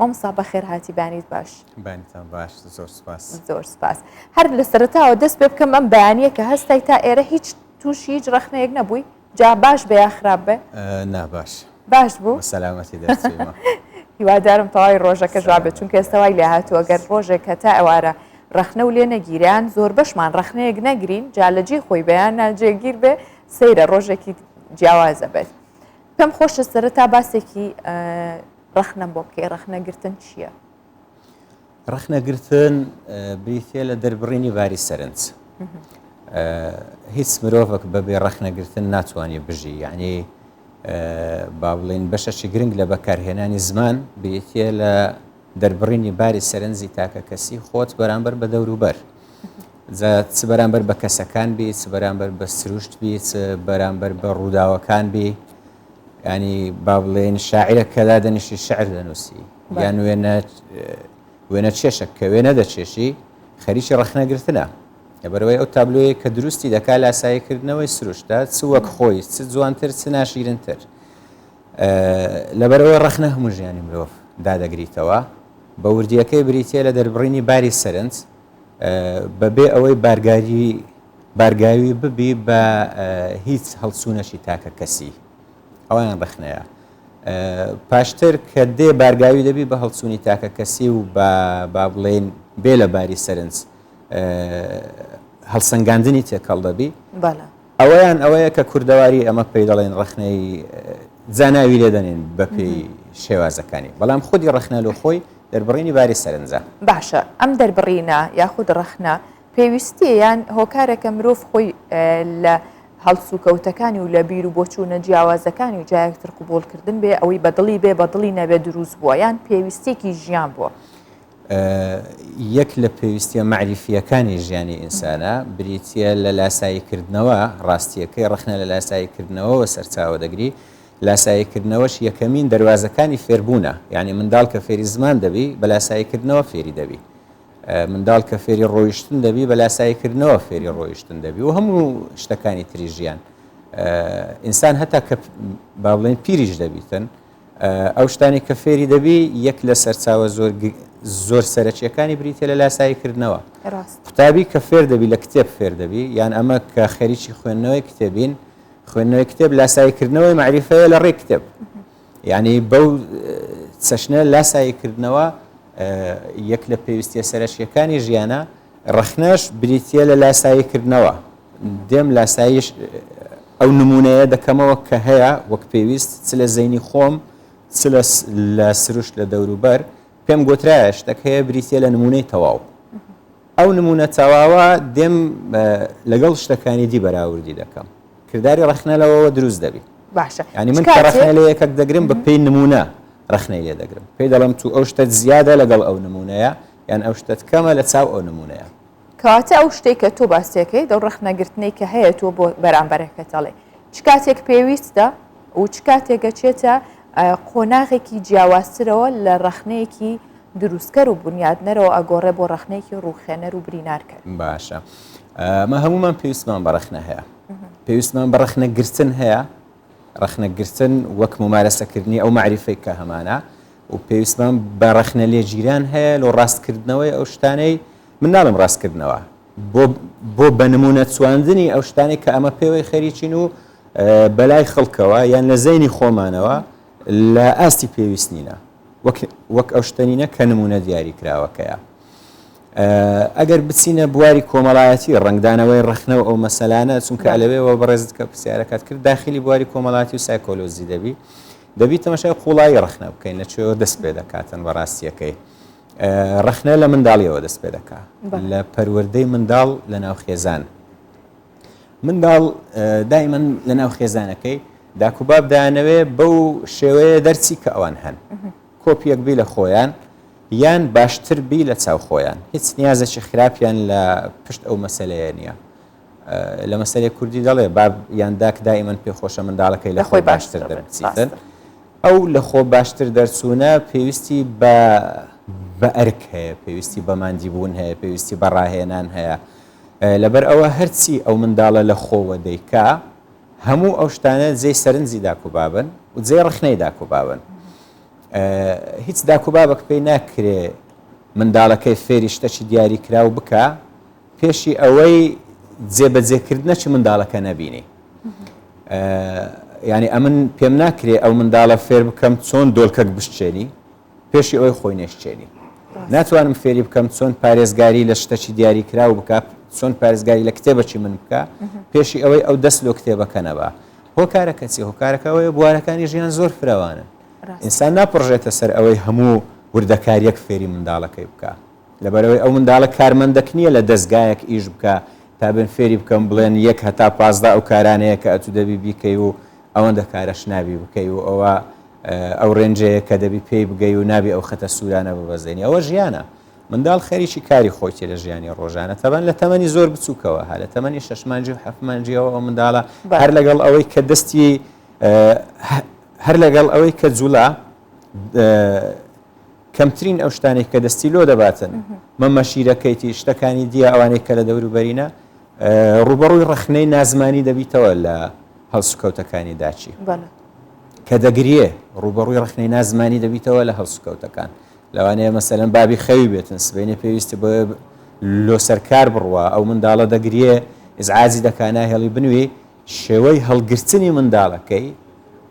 مامۆستا بەخێر هاتی بەیانیت باش. بەیانیتان باش زۆر سوپاس. زۆر سوپاس. هەر لە سەرەتاوە دەست پێ بکەم ئەم بەیانیە کە هەستای تا ئێرە هیچ تووشی هیچ ڕەخنەیەک نەبووی؟ جا باش بێ یا خراپ بێ؟ نا باش. باش بوو؟ بە سەلامەتی دەرچوویمە. هیوادارم تەواوی ڕۆژەکەش وا بێت چونکە ئێستا وای لێ هاتووە گەر ڕۆژێک هەتا ئێوارە ڕەخنە و لێ نەگیران زۆربەشمان ڕەخنەیەک نەگرین جا لە جێی خۆی بێ یان ناجێگیر بێ سەیرە ڕۆژێکی جیاوازە بێت. پێم خۆشە سەرەتا باسێکی ڕەخنەم بۆ بکەی ڕەخنەگرتن چییە؟ ڕەخنەگرتن بریتە لە دەربڕینی باری سەرنج. هیچ مرۆڤێک بەبێ ڕەخنەگرتن ناتوانێت بژی یعنی با بڵێین بەشەکی گرنگ لە بەکارهێنانی زمان بریتە لە دەربڕینی باری سەرنجی تاکە کەسی خۆت بەرامبەر بە دەوروبەر. جا چ بەرامبەر بە کەسەکان بی چ بەرامبەر بە سروشت بی چ بەرامبەر بە ڕووداوەکان بی ینی با بڵێن شاعرە کە دادەنیشی شعر دەنووسی یان وێنە وێنە چێشە کە وێنە دەچێشی خەریکی ڕەخنەگرتنە لەبەرەوەی ئەو تابلۆیە کە دروستی دەکا لاساییکردنەوەی سروشتە چ وەک خۆی چ جوانتر چ ناشیرنتر لەبەرئەوەی ڕەخنە هەموو ژیانی مرۆڤ دادەگریتەوە، بە وردییەکەی بریتییە لە دەربڕینی باری سەرنج بەبێ ئەوەی بارگاوی بارگاوی ببی بە هیچ هەڵچوونەکی تاکە کەسی ئەویان ڕەخنەیە. پاشتر کە دێ بارگاوی دەبی بە هەڵچوونی تاکە کەسی و بە با بڵێین بێ لە باری سەرنج هەڵسەنگاندنی تێکەڵ دەبی. بەڵێ. ئەوەیان ئەوەیە کە کوردەواری ئەمە پێی دەڵێن ڕەخنەی جا ناوی لێ دەنێن بەپێی شێوازەکانی بەڵام خودی ڕەخنە لۆ خۆی دەربڕینی باری سەرنجە. باشە ئەم دەربڕینە یاخود ڕەخنە پێویستیە یان هۆکارێکە مرۆڤ خۆی لە هەڵسوکەوتەکانی و لە بیر و بۆچوونە جیاوازەکانی و جایەکتر قبوڵکردن بێ ئەوەی بەدڵی بێ بەدڵی نەبێ دروست بووە یان پێویستیەکی ژیان بووە؟ یەک لە پێویستیە مەعریفییەکانی ژیانی ئینسانە، بریتییە لە لاساییکردنەوە، ڕاستییەکەی ڕەخنە لە لاساییکردنەوەوە سەرچاوە دەگری، لاساییکردنەوەش یەکەمین دەروازەکانی فێربوونە، یانی منداڵ کە فێری زمان دەبی بە لاساییکردنەوە فێری دەبی، منداڵ کە فێری ڕۆیشتن دەبی بە لاساییکردنەوە فێری ڕۆیشتن دەبی و هەموو شتەکانی تری ژیان. ئینسان هەتا کە با بڵێین پیریش دەبیتن، ئەو شتانەی کە فێری دەبی یەک لە سەرچاوە زۆر زۆر سەرەکیەکانی بریتە لە لاسایی کردنەوە قوتابی کە فێر دەبی لە کتێب فێر دەبی یان ئەمە کە خەریکی خوێندنەوەی کتێبین خوێندنەوەی کتێب لاساییکردنەوەی مەعریفەیە لە ڕێی کتێب یعنی بەو چەشنە لاساییکردنەوە یەک لە پێویستیە سەرەکیەکانی ژیانە ڕەخنەش بریتییە لە لاساییکردنەوە، دێم لاساییش ئەو نموونەیە دەکەمەوە کە هەیە وەک پێویست چ لە زەینی خۆم چ لە سروشت لە دەوروبەر، پێم گۆترایە شتەک هەیە بریتییە لە نموونەی تەواو. ئەو نموونە تەواوە دێم لەگەڵ شتەکانی دی بەراوردی دەکەم. کرداری ڕەخنە لەوەوە دروست دەبی. باشە یانی من کە ڕەخنە لە یەکەک دەگرم بە پێی نموونە ڕەخنەی لێ دەگرم. پێی دەڵێم تو ئەو شتەت زیادە لەگەڵ ئەو نموونەیە یان ئەو شتەت کەمە لە چاو ئەو نموونەیە. کەواتە ئەو شتەی کە تۆ باسیەکەیت، ئەو ڕەخنەگرتنەی کە هەیە تۆ بۆ بەرامبەرەکەت ئەڵێی چ کاتێک پێویستە و چ کاتێک ئەچێتە قۆناغێکی جیاوازترەوە لە ڕەخنەیەکی دروستکەر و بونیادنەرەوە ئەگۆڕێ بۆ ڕەخنەیەکی ڕووخێنەر و برینارکەر. باشە ئەمە هەموومان پێویستمان بە ڕەخنە هەیە. پێویستمان بە ڕەخنەگرتن هەیە، ڕەخنەگرتن وەک مومارەسەکردنی ئەو مەعریفەی کە هەمانە و پێویستمان بە ڕەخنە لێگیران هەیە لۆ ڕاستکردنەوەی ئەو شتانەی من ناڵێم ڕاستکردنەوە بۆ بۆ بە نمونە چواندنی ئەو شتانەی کە ئەمە پێوەی خەریکین و بەلای خەڵکەوە یان لە زەینی خۆمانەوە لە ئاستی پێویست نینە وەک وەک ئەو شتە نینە کە نمونە دیاری کراوەکەیە. ئەگەر بچینە بواری کۆمەڵایەتی ڕەنگدانەوەی ڕەخنە و ئەو مەسەلانە چونکە ئەلەوێەوە بەڕێزت کە پرسیارەکەت کرد داخلی بواری کۆمەڵاتی و سایکۆلۆژی دەبی دەبی تەماشای قوڵایی ڕەخنە بکەین لە کوێوە دەست پێ دەکاتن بە ڕاستیەکەی ڕەخنە لە منداڵیەوە دەست پێ دەکا لە پەروەردەی منداڵ لە ناو خێزان منداڵ دائیمەن لە ناو خێزانەکەی داک و باب دایانەوێ بەو شێوەیە دەرچی کە ئەوان هەن کۆپیەک بی لە خۆیان یان باشتر بی لە چاو خۆیان هیچ نیازێکی خراپیان لە پشت ئەو مەسەلەیە نییە لە مەسەلەی کوردی دەڵێ باب یان داک دائیمەن پێ خۆشە منداڵەکەی لە خۆی باشتر دەربچیتن ئەو لە خۆ باشتر دەرچوونە پێویستی بە بە ئەرک هەیە پێویستی بە ماندیبوون هەیە پێویستی بە ڕاهێنان هەیە لەبەر ئەوە هەرچی ئەو منداڵە لە خۆوە دەیکا هەموو ئەو شتانە جێی سەرنجی داک و بابن و جێی ڕەخنەی داک و بابن. هیچ داک و بابەک پێی ناکرێ منداڵەکەی فێری شتەکی دیاریکراو بکا پێشی ئەوەی جێبەجێکردنەکی منداڵەکە نەبینی. یعنی ئەمن پێم ناکرێ ئەو منداڵە فێر بکەم چۆن دۆلکەک بشچێنی پێشی ئەوەی خۆی نەشچێنی. ناتوانم فێری بکەم چۆن پارێزگاری لە شتەکی دیاریکراو بکە چۆن پارێزگاری لە کتێبەکی من بکە پێشی ئەوەی ئەو دەست لۆ کتێبەکە نەبا هۆکارەکە چی هۆکارەکە ئەوەیە بوارەکانی ژیان زۆر فراوانن ئینسان ناپڕژێتە سەر ئەوەی هەموو وردەکاریەک فێری منداڵەکەی بکە لەبەرئەوەی ئەو منداڵە کارمەندەک نییە لە دەزگایەک ئیش بکا تا بێن فێری بکەن بڵێن یەک هەتا 15 ئەو کارانەیە کە ئەتو دەبی بیکەی و ئەوەندە کارەش نابی بکەی و ئەوە ئەو ڕێنجەیە کە دەبی پێی بگەی و نابی ئەو خەتە سوورانە ببەزێنی ئەوە ژیانە منداڵ خەریکی کاری خۆیتی لە ژیانی ڕۆژانە تەبەن لە تەمەنی زۆر بچووکەوە ها لە تەمەنی شەش مانگی و حەفت مانگیەوە ئەو منداڵە هەر لەگەڵ ئەوەی کە دەستی هەر لەگەڵ ئەوەی کە جوڵا کەمترین ئەو شتانەی کە دەستی لۆ دەباتن مەمە شیرەکەیتی شتەکانی دیە ئەوانەی کە لە دەوروبەرینە ڕوبەڕووی ڕەخنەی نازمانی دەبیتەوە لە هەڵسوکەوتەکانی داچی کە دەگریێ ڕوبەڕووی ڕەخنەی نازمانی دەبیتەوە لە هەڵسوکەوتەکان لەوانەیە مەسەلەن بابی خەوی بێتن سبەینێ پێویستی بۆ لۆ سەرکار بڕوا ئەو منداڵە دەگریێ ئیزعاجی دەکا ناهێڵی بنوی شێوەی هەڵگرتنی منداڵەکەی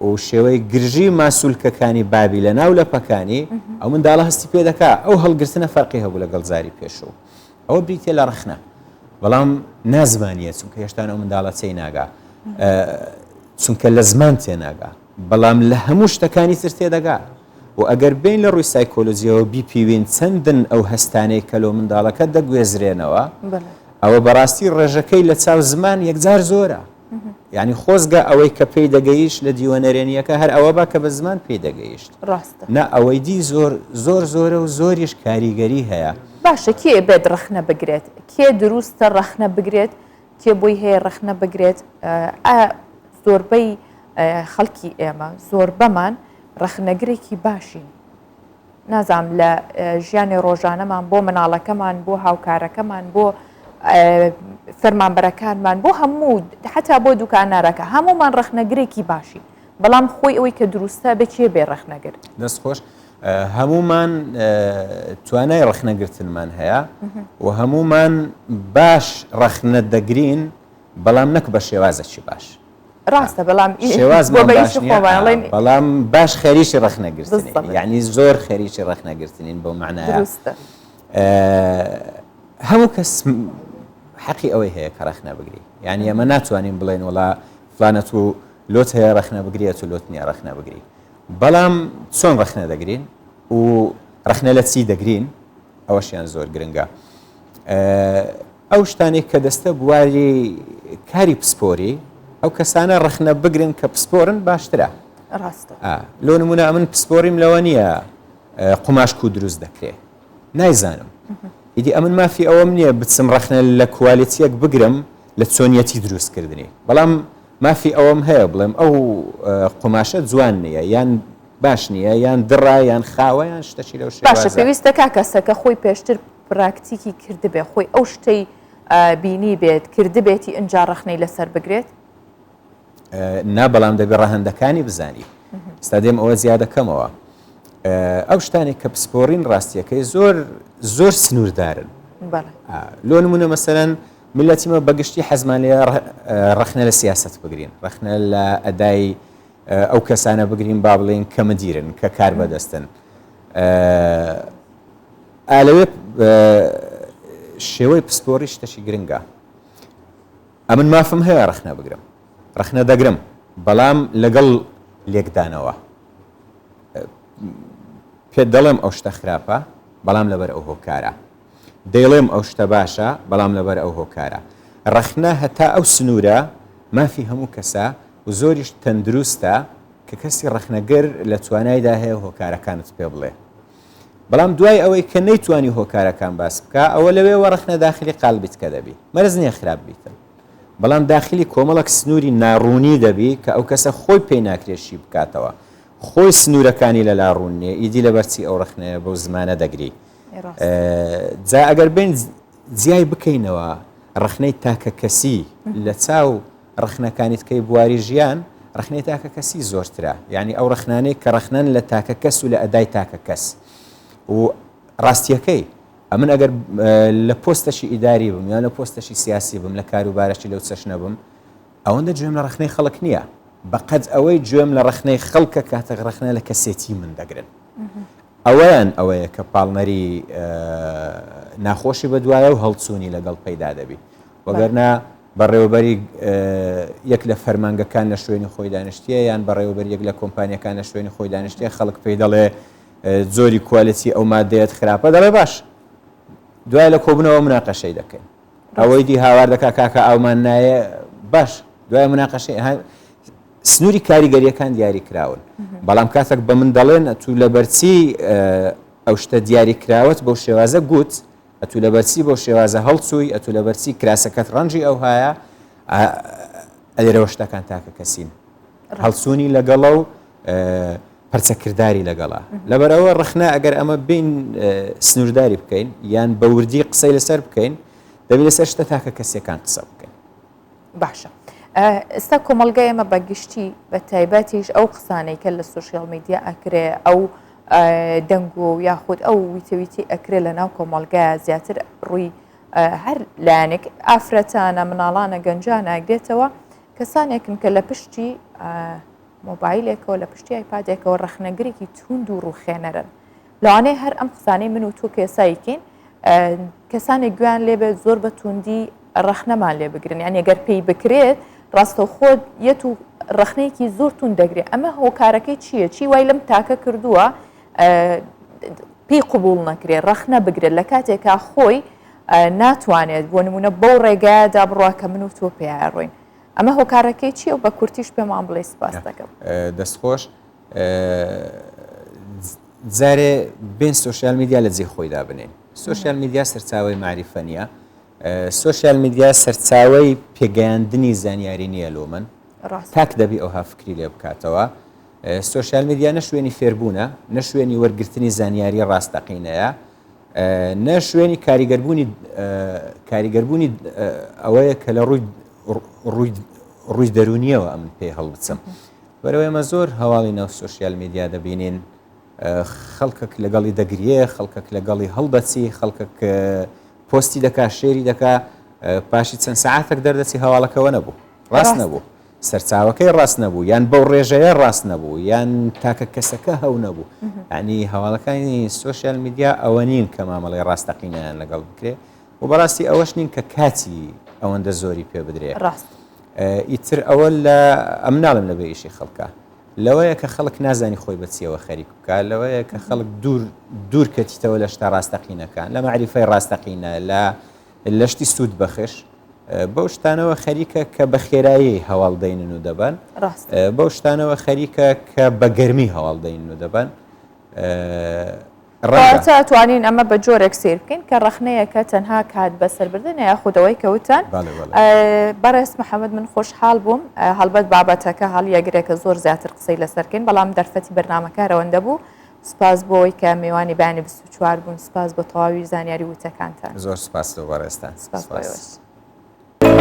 و شێوەی گرژی ماسولکەکانی بابی لە ناو لەپەکانی ئەو منداڵە هەستی پێ دەکا ئەو هەڵگرتنە فەرقی هەبوو لەگەڵ جاری پێشوو ئەوە بریتە لە ڕەخنە بەڵام نازمانیە چونکە هێشتان ئەو منداڵە تێی ناگا چونکە لە زمان تێناگا بەڵام لە هەموو شتەکانی تر تێدەگا و ئەگەر بێین لە ڕووی سایکۆلۆجیەوە بیپیوین چەندن ئەو هەستانەی کە لۆ منداڵەکە دەگوێزرێنەوە ئەوە بەڕاستی ڕێژەکەی لە چاو زمان یەکجار زۆرە یعنی خۆزگە ئەوەی کە پێی دەگەیشت لە دیوە نەرێنیەکە هەر ئەوە با کە بە زمان پێی دەگەیشت ڕاستە نا ئەوەی دی زۆر زۆر زۆرە و زۆریش کاریگەری هەیە. باشە کێ بێت ڕەخنە بگرێت؟ کێ دروستە ڕەخنە بگرێت؟ کێ بۆی هەیە ڕەخنە بگرێت؟ ئایا زۆربەی خەڵکی ئێمە زۆربەمان ڕەخنەگرێکی باشین؟ نازانم لە ژیانی ڕۆژانەمان بۆ مناڵەکەمان بۆ هاوکارەکەمان بۆ فەرمانبەرەکانمان بۆ هەموو حتا بۆ دوکانارەکە هەمومان ڕەخنەگرێکی باشین بەڵام خۆی ئەوەی کە دروستە بە کێ بێ ڕەخنەگر؟ دەست خۆش هەمومان توانای ڕەخنەگرتنمان هەیە و هەمومان باش ڕەخنە دەگرین بەڵام نەک بە شێوازەکی باش ڕاستە بەڵام شێوازمان باش نییە بەڵام باش خەریکی ڕەخنەگرتنین یعنی زۆر خەریکی ڕەخنەگرتنین بەو معنایە هەموو کەس حەقی ئەوەی هەیە کە ڕەخنە بگری یعنی ئەمە ناتوانین بڵێن وڵا فلانە تو لۆت هەیە ڕەخنە بگری ئەتو لۆت نییە ڕەخنە بگری بەڵام چۆن ڕەخنە دەگرین و ڕەخنە لە چی دەگرین ئەوەشیان زۆر گرنگە ئەو شتانێک کە دەستە بواری کاری پسپۆری ئەو کەسانە ڕەخنە بگرن کە پسپۆرن باشترە ڕاستە لۆ نمونە ئەمن پسپۆریم لەوە نییە قوماش کو دروست دەکرێ نایزانم ئیدی ئەمن مافی ئەوەم نییە بچم ڕەخنە لە کوالیتیەک بگرم لە چۆنیەتی دروستکردنی بەڵام مافی ئەوەم هەیە بڵێم ئەو قوماشە جوان نییە یان باش نییە یان دڕە یان خاوە یان شتەکی لەو شێوازە. باشە پێویستە کا کەسەکە خۆی پێشتر پراکتیکی کردبێ خۆی ئەو شتەی بینیبێت کردبێتی ئنجا ڕەخنەی لەسەر بگرێت؟ نا بەڵام دەبێ ڕەهەندەکانی بزانی ئستا دێم ئەوە زیادەکەمەوە ئەو شتانێک کە پسپۆڕین ڕاستیەکەی زۆر زۆر سنووردارن لۆ نمونە مەسەرەن میللەتی مە بەگشتی حەزمان لێیە ڕەخنە لە سیاسەت بگرین، ڕەخنە لە ئەدای ئەو کەسانە بگرین با بڵێین کە مدیرن، کە کار بەدەستن. ئا لەوێ شێوەی پسپۆڕی شتەکی گرنگە. ئەمن مافم هەیە ڕەخنە بگرم، ڕەخنە دەگرم، بەڵام لەگەڵ لێکدانەوە. پێت دەڵێم ئەو شتە خراپە، بەڵام لەبەر ئەو هۆکارە. دەیڵێم ئەو شتە باشە، بەڵام لەبەر ئەو هۆکارە. ڕەخنە هەتا ئەو سنوورە مافی هەموو کەسە و زۆریش تەندروستە کە کەسی ڕەخنەگر لە توانایدا هەیە هۆکارەکانت پێ بڵێ. بەڵام دوای ئەوەی کە نەیتوانی هۆکارەکان باس بکا، ئەوە لەوێوە ڕەخنە داخلی قالبی تکە دەبی. مەرج نییە خراپ بیتن. بەڵام داخلی کۆمەڵێک سنووری ناڕوونی دەبی کە ئەو کەسە خۆی پێی ناکرێ شی بکاتەوە. خۆی سنوورەکانی لەلا ڕوون نییە، ئیدی لەبەر چی ئەو ڕەخنەیە بەو زمانە دەگری؟ جا ئەگەر بێین جیای بکەینەوە ڕەخنەی تاکە کەسی لە چاو ڕەخنەکانی تکەی بواری ژیان. ڕەخنەی تاکە کەسی زۆرترە یعنی ئەو ڕەخنانەی کە ڕەخنەن لە تاکە کەس و لە ئەدای تاکە کەس و ڕاستیەکەی ئەمن ئەگەر لە پۆستەشی ئیداری بم یان لە پۆستەشی سیاسی بم لە کاروبارەشی لەو چەشنە بم ئەوەندە گوێم لە ڕەخنەی خەڵک نییە بەقەد ئەوەی گوێم لە ڕەخنەی خەڵکە کاتێک ڕەخنە لە کەسێتی من دەگرن. ئەوەیان ئەوەیە کە پاڵنەری ناخۆشی بەدوایە و هەڵچوونی لەگەڵ پەیدا دەبی. وەگەرنا بەڕێوەبەری یەک لە فەرمانگەکان لە شوێنی خۆی دانیشتیە یان بەڕێوەبەری یەک لە کۆمپانیەکان لە شوێنی خۆی دانیشتیە خەڵک پێی دەڵێ جۆری quality ئەو مادەیەت خراپە دەڵێ باش دوای لە کۆبوونەوە مناقەشەی دەکەین. ئەوەی دی هاوار دەکا کاکە ئاومان نایە باش دوای مناقەشەی سنووری کاریگەریەکان دیاری کراون بەڵام کاتێک بە من دەڵێن ئەتوو لەبەرچی ئەو شتە دیاری کراوەت بەو شێوازە گوت ئەتوو لەبەرچی بەو شێوازە هەڵچووی ئەتوو لەبەرچی کراسەکەت ڕەنجی ئەوهایە ئەلێرەوە شتەکان تاکە کەسین هەڵچوونی لەگەڵە و پەرچەکرداری لەگەڵە. لەبەرئەوە ڕەخنە ئەگەر ئەمە بین سنوورداری بکەین یان بە وردی قسەی لەسەر بکەین دەبێت لەسەر شتە تاکە کەسیەکان قسە بکەین. باشە ئێستا کۆمەڵگای ئێمە بە گشتی بە تایبەتیش ئەو قسانەی کە لە social media ئەکرێ ئەو دەنگۆ و یاخود ئەو ویتەویتی ئەکرێ لە ناو کۆمەڵگایە زیاتر ڕووی هەر لایەنێک ئافرەتانە مناڵانە گەنجانە ئەگرێتەوە کەسانێکن کە لە پشتی مۆبایلێکەوە لە پشتی ئایپادێکەوە ڕەخنەگرێکی توند و ڕووخێنەرن. لەوانەیە هەر ئەم قسانەی من و تۆ کە ئێستا ئەیکەین کەسانێک گوێیان لێبێت زۆر بە توندی ڕەخنەمان لێ بگرن یان ئەگەر پێی بکرێت ڕاستەوخۆ یەت و ڕەخنەیەکی زۆر توند دەگرێت ئەمە هۆکارەکەی چییە چی وای لەم تاکە کردووە پێی قوبول نەکرێت ڕەخنە بگرێت لە کاتێکا خۆی ناتوانێت بۆ نمونە بەو ڕێگایەدا بڕوا کە من و تۆ پێیا ڕۆین ئەمە هۆکارەکەی چیە و بە کورتیش پێمان بڵێ سپاست دەکەم. دەست خۆش. جارێ بێن social media لە جێی خۆی دابنێین. social media سەرچاوەی مەعریفە نییە. social media سەرچاوەی پێگەیاندنی زانیاری نییە لۆ من. تاک دەبی ئەوها فکری لێ بکاتەوە. social media نە شوێنی فێربوونە، نە شوێنی وەرگرتنی زانیاری ڕاستەقینەیە. نە شوێنی کاریگەربوونی کاریگەربوونی ئەوەیە کە لە ڕووی ڕووی ڕووی دەرونیەوە ئەمن پێی هەڵبچم بەرەوە ئێمە زۆر هەواڵی ناو social media دەبینین خەڵکەک لەگەڵی دەگریێ خەڵکەک لەگەڵی هەڵدەچی خەڵکەک پۆستی دەکا share ی دەکا پاشی چەند سەعاتێک دەردەچی هەواڵەکەوە نەبوو ڕاست نەبوو سەرچاوەکەی ڕاست نەبوو یان بەو ڕێژەیە ڕاست نەبوو یان تاکە کەسەکە هەو نەبوو یعنی هەواڵەکانی social media ئەوە نین کە مامەڵەی ڕاستەقینەیان لەگەڵ بکرێ و بەڕاستی ئەوەش نین کە کاتی ئەوەندە زۆری پێ بدرێ ڕاست ئیتر ئەوە لە ئەم ناڵم لە بێ ئیشی خەڵکە لەوەیە کە خەڵک نازانی خۆی بە چیەوە خەریک بکە لەوەیە کە خەڵک دوور دوور کەتیتەوە لە شتە ڕاستەقینەکان لە مەعریفەی ڕاستەقینە لە لە شتی سوود بەخش بەو شتانەوە خەریکە کە بە خێرایی هەواڵ دەینن و دەبەن بەو شتانەوە خەریکە کە بە گەرمی هەواڵ دەین و دەبەن ڕەنگە توانین ئەمە بە جۆرێک سیر بکەین کە ڕەخنەیەکە تەنها کات بەسەربردن یاخودەوەی کەوتان بەڕێز محەممەد من خۆشحاڵ بووم هەڵبەت بابەتەکە هەڵیەگرێکە زۆر زیاتر قسەی لەسەرکەین بەڵام دەرفەتی بەرنمەکارەوەندە بوو سپاس بۆ ئەوەی کە مێوانی بەیانی 24 بوون سپاس بۆ تەواوی زانیاری وتەکانتان زۆر سپاس لۆ بەڕێزتان سپاس بۆ ئێوەش.